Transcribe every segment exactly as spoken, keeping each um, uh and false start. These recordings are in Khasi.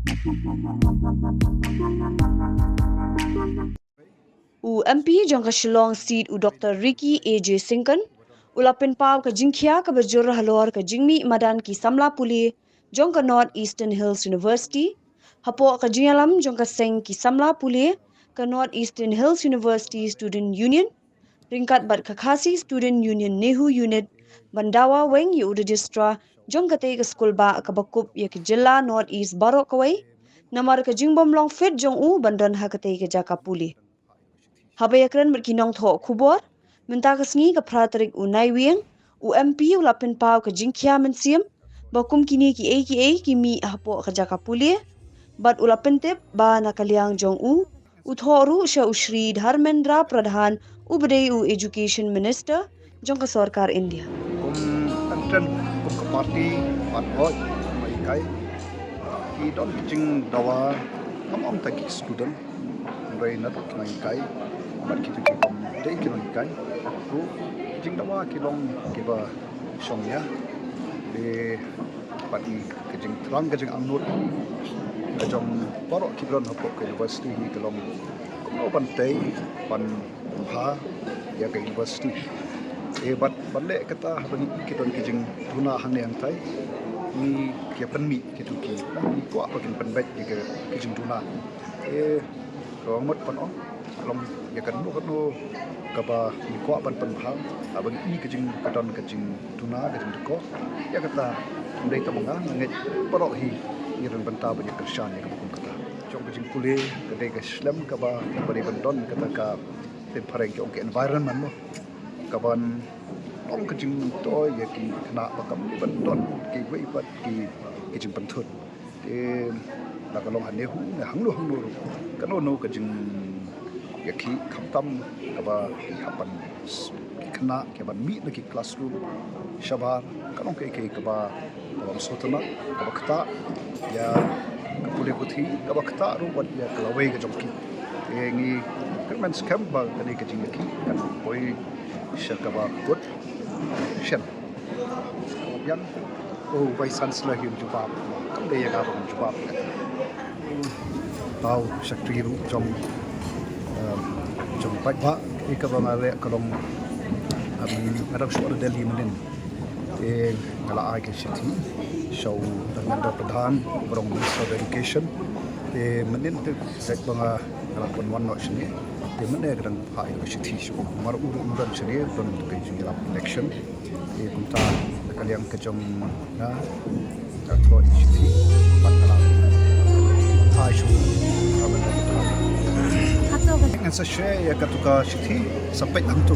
U M P jong ka Shillong seat u Doctor Ricky A J Syngkon u la pynpaw ka jingkhia kaba jur halor ka jingmih madan ki samla pule jong ka North Eastern Hills University hapoh ka jingïalam jong ka seng ki samla pule ka North Eastern Hills University Student Union ryngkat bad ka Khasi Student Union NEHU Unit ban dawa weng ïa u Registrar jong katei ka skul bah kaba kup ïa ka jylla North East baroh kawei namar ka jingbym long fit jong u ban don ha katei ka jaka pule. Haba ïakren bad ki nongthoh khubor mynta ka sngi ka phra tarik u Naiwieng, u M P u la pynpaw ka jingkhia mynsiem ba kum kine kiei kiei ki mih hapoh ka jaka pule bad u la pyntip ba na ka liang jong u u thoh ruh sha u Shri Dharmendra Pradhan uba dei u Education Minister jong ka sorkar India. Kum tang tren kum ka party pat hoi ma ikai ki don ki jingdawa kam ong ta ki student hynrei na ki nonghikai bad ki tu ki bym dei ki nonghikai ruh ki jingdawa ki long kiba shong ïa. Te bad i ka jingthrang ka jingangnud ka jong baroh ki ba don hapoh ka university hi ka long kumno ban tei ban bha ïa ka university. Te bad ban leh kata haba ngi ki don ki jingduna hangne hangtai ngi ki pynmih kitu ki ngi kwah ba kin pynbeit ïa ka ki jingduna. Te ka mut ban ong long ïa kano kano kaba ngi kwah ban pynbha haba ngi ka jing ka don ka jingduna ka jingdukor ïa kata. Ym dei tang ma nga nga ngeit baroh hi ngi don bynta ban ïa kyrshan ïa kaba kum kata. Jong ka jingpule ka dei ka shlem kaba kaba dei ban don kata ka te phareng ki ong ka environment mo kaban long ka jingtoi ïa ki khynnah ba kam ban don kiwei pat ki ki jingpynthut. Te la ka long ha NEHU ne hangno hangno ruh kano kano ka jingïakhih khamtam kaba ki hap ban ki khynnah ki ban mih na ki classroom shabar ka long kaei kaei kaba kaba sngewtynnat kaba ktah ïa ka pule puthi kaba ktah ruh wat ïa ka lawei ka jong ki. Te ngi kyrmen skhem ba kane ka jingïakhih kan poi sha kaba kut shen. Biang u Vice Chancellor hi un jubab kam dei ïa ka ba un jubab. Tau Secretary ruh jong jong paidbah ïa kaba nga leh ka long nga dang shuwa na Delhi mynnin. Te nga la ai ka shithi sha u Dharmendra Pradhan ba long Minister of Education. Te mynnin te sek ba nga nga la pynwan noh shane. Te mynne ka dang phah ïa ka shithi sha u mar u ruh u don shane don ka jingïalap election. Te kumta ka liang ka jong nga ka thoh ïa ka shithi bad ka la phah sha u Dharmendra Pradhan. Ngan sa share ïa katu ka shithi sa peit hangtu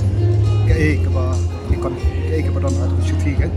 kaei kaba ikon kaei kaba don ha tu ka shithi kan.